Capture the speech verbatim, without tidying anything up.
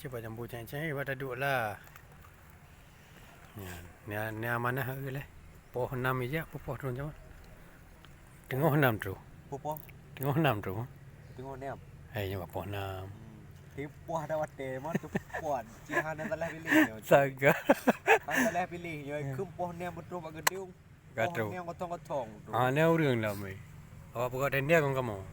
Cuba jambu ceng-ceng, iba taduek lah. Nyan, ni, ni amanah lagèe leh. Poh enam ija, poh troh jawa. Teungoh enam troh. Poh poh. Teungoh enam troh. Teungoh enam. Eh, nyoe poh enam. Hmm. Tapi poh ada watèe, mau tu puan. Cih hana salah pilih nyoe. Saga. Hana salah pilih nyoe. Keu poh enam beutôi bak gedung. Poh enam kosong kosong tu. Ah, ni ureueng lah, meh. Awak peugot tenda kon kamoe.